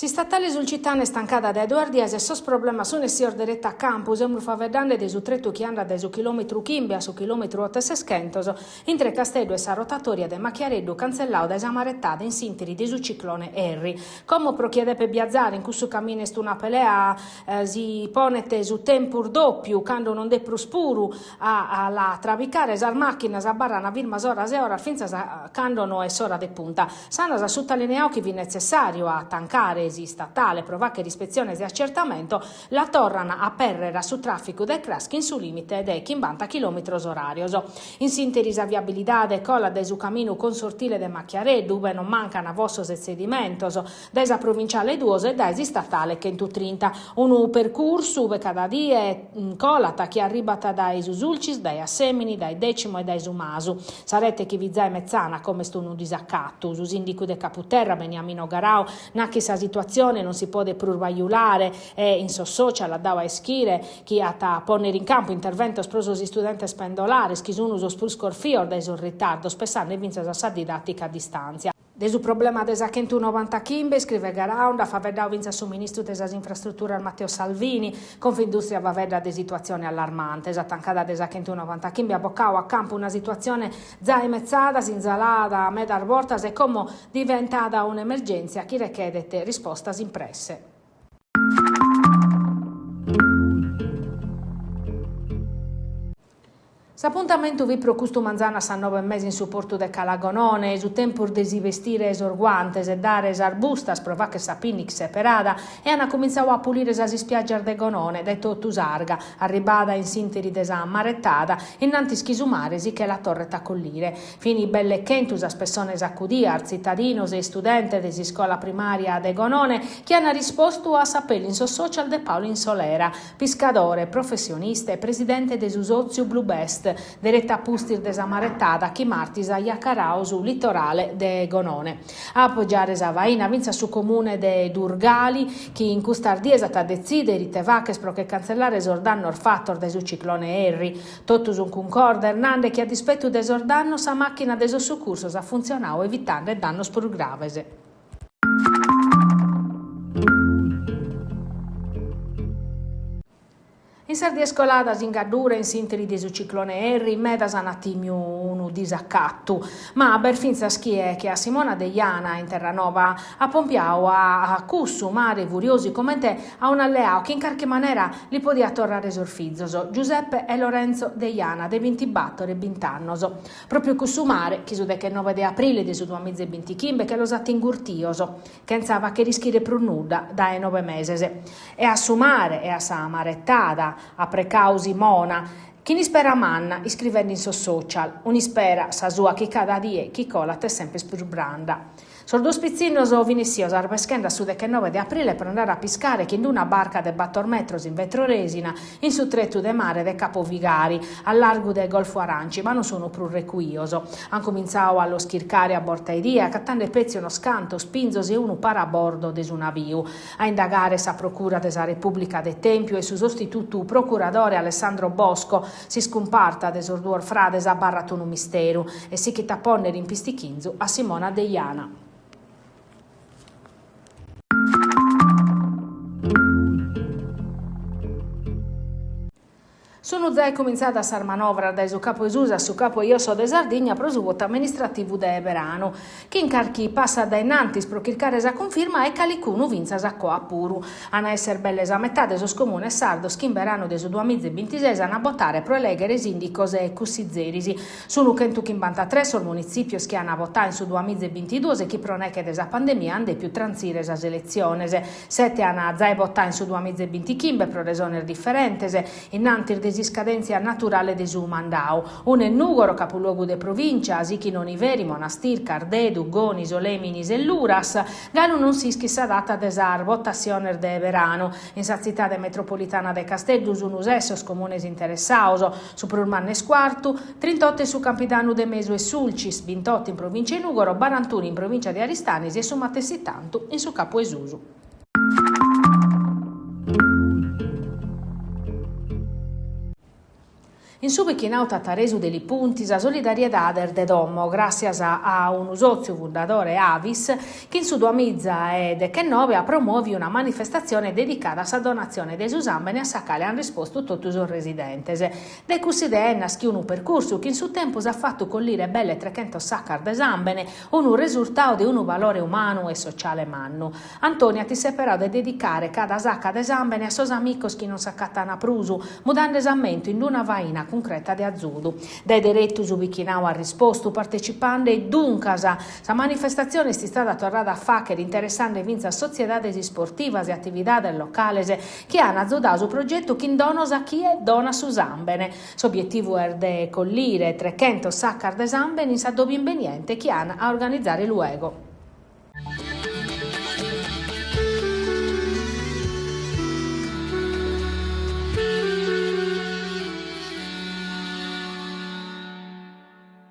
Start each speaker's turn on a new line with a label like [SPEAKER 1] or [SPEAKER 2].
[SPEAKER 1] S'istatale sulcitana est tancada dae duas dies e sos problemas sunt essios deretu a campu, semus faeddende de su tretu chi andat dae su chilòmetru chimbe a su chilòmetru oto e seschentos, intre Casteddu e sa rotatòria de Machiareddu cantzellau dae sa maretada in s'ìnteri de su ciclone Harry. Como pro chie depet biazare in cussu caminu est una pelea, si ponet su tempus dòpiu, cando non de prus puru, a la trabicare, sas màchinas abarrant firmas oras e oras fintzas a cando no est s'ora de punta. S'Anas at sutalineau chi fit netzessàriu a tancare s'istatale pro fàghere ispetziones e acertamento, la torran a aperrer a su tràficu dae cras chin su lìmite de chimbanta chilòmetros oràrios. In s'ìnteri sa viabilidade colat dae su caminu consortile de Machiareddu, ube non mancan fossos e tzedimentos, dae sa provinciale duos e dae s'istatale chentutrinta. Unu percursu ube cada die colat chie arribat dae su Sulcis, dae Assèmini, dae Dècimo e dae su Masu. Sa rete chi fit zai metzana como est unu disacatu. Su sìndicu de Caputerra, Beniamino Garau, nat chi sa situatzione non si podet prus bajulare e in sos social at dadu a ischire chi at a pònnere in campu interventos pro sos istudentes pendolares chi sunt sos prus corfios dae sos ritardos, pessande fintzas a sa didàtica a distàntzia. De su problema de sa chentunovantachimbe, iscrivet Garau, nd'at faeddadu fintzas su ministru de sas Infrastruturas Matteo Salvini. Confindustria faeddat de situatzione allarmante. Sa tancada de sa chentunovantachimbe at bocadu a campu una situatzione zai metzada, sinzalada medas bortas e como diventada un'emergèntzia chi rechedet rispostas in presse. S'apuntamentu fit pro custu manzanu a sas nobe e mesa in su portu de Cala Gonone, su tempus de si bestire sos guantes e dare sas bustas pro fagher sa pinnic seperada e an cumintzadu a pulire sas ispiàgias de Gonone dae totu s'arga, arribada in s'ìnteri de sa maretada, innantis chi su mare si che la torret a collire. Fin belle chentu sas pessones acudias, tzitadinos e istudentes de s'iscola primària de Gonone, chi an rispostu a s'apellu in sos social de Paolo Insolera, Piscadore professionista e presidente de su sòtziu Blue Best, deretu a pustis de sa maretada chi martis aiat caradu su litorale de Gonone. A apogiare sa faina fintzas su comune de Durgali, chi in custas dies at a detzìdere ite fagher pro che cantzellare sos dannos fatos dae su ciclone Harry. Totus sun cuncordes nande chi a dispetu de sos dannos sa màchina de sos sucursos at funtzionadu evitande dannos prus graves. In sas dies coladas in Gaddura in s'ìnteri de su ciclone Harry medas ant tìmiu unu disacatu, ma b'est fintzas chie, che a Simona Deiana in Terranova, at pompiadu a cussu mare furiosu comente a un'alleadu chi in carchi manera li podiat torrare sos fizos, Giuseppe e Lorenzo Deiana de bintibator e bint'annos. Pròpiu cussu mare, chi su dechenobe de aprile de su duamiza e bintichimbe che los at ingurtios, chentza fagher ischire prus nudda dae nobe meses. E a su mare e a sa maretada, at precadu Simona, chin ispera manna, iscrivende in sos social, un'ispera, sa sua, chi cada die chi colat est semper prus branda. Sos duos pitzinnos fin essios arbeschende a su dechenobe de aprile pro andare a piscare chin d'una barca de bator metros in vetroresina in su tretu de mare de Capo Figari, a largu de Golfu Aranci, ma non sun prus recuios. An cumintzadu a los chircare a borta 'e die, acatende petzi unos cantos pinzos e unu parabordo de su naviu. A indagare sa Procura de sa Repùblica de Tèmpiu e su sostitutu procuradore Alessandro Bosco, s'iscumparta de sos duos frades abarrat unu misteru e sichit a pònnere in pistichinzu a Simona Deiana. Sunu zai cumintzadas sas manovras dae su capu 'e susu a su capu 'e josso de Sardigna pro su votu amministrativu de beranu, chin carchi passu a dae innantis pro chircare sa cunfirma e calicunu fintzas a coa puru. An a esser belle sa metade sos comunes sardos chi in beranu de su duamiza e bintises an a botare pro elèghere sìndicos e cussizeris. Sunu chentuchimbantatres sos munitzìpios chi an votadu in su duamiza e bintiduos e chi pro neche de sa pandemia an dèpiu trantzire sas eletziones. Sete an zai votadu in su duamiza e bintichimbe pro resones diferentes, innantis de s'iscadèntzia naturale de su mandadu. Unu est Nùgoro, capuluogu de provìncia, sichin Oniveri, Monastir, Cardedu, Goni, Solèminis e Luras. Galu non s'ischit sa data de sas votassiones de beranu. In sa tzitade metropolitana de Casteddu sunu ses sos comunes interessados, su prus mannu est Cuartu, trintoto in su Campidanu de Mesu e Sulcis, bintoto in provìncia 'e Nùgoro, barantunu in provìncia de Aristanis e su matessi tantu in su Capu 'e Susu. In su bichinau tataresu de Li Punti sa solidariedade est de domo, gràssias a unu sòtziu fundadore Avis, chi in su duamiza e dechenobe at promòviu una manifestatzione dedicada a sa donatzione de su sàmbene a sa cale ant rispostu totu sos residentes. Dae cussa idea est naschiu unu percursu chi in su tempus at fatu collire belle trechentos sacas de sàmbene, unu resurtadu de unu valore umanu e sociale mannu. Antoni at isseperadu de dedicare cada saca de sàmbene a sos amicos chi non s'acatana prus, mudande s'ammentu in una faina cuncreta de azudu. Dae deretu su bichinadu at rispostu partecipande e duncas sa manifestatzione est istada torrada a fàghere interessande fintzas sotziedades isportivas e atividades locales chi an azudadu su progetu chin donos a chie donat su sàmbene. S'obietivu est de collire trechentos sacas de sàmbene in s'addòbiu imbeniente chi an a organizare luego.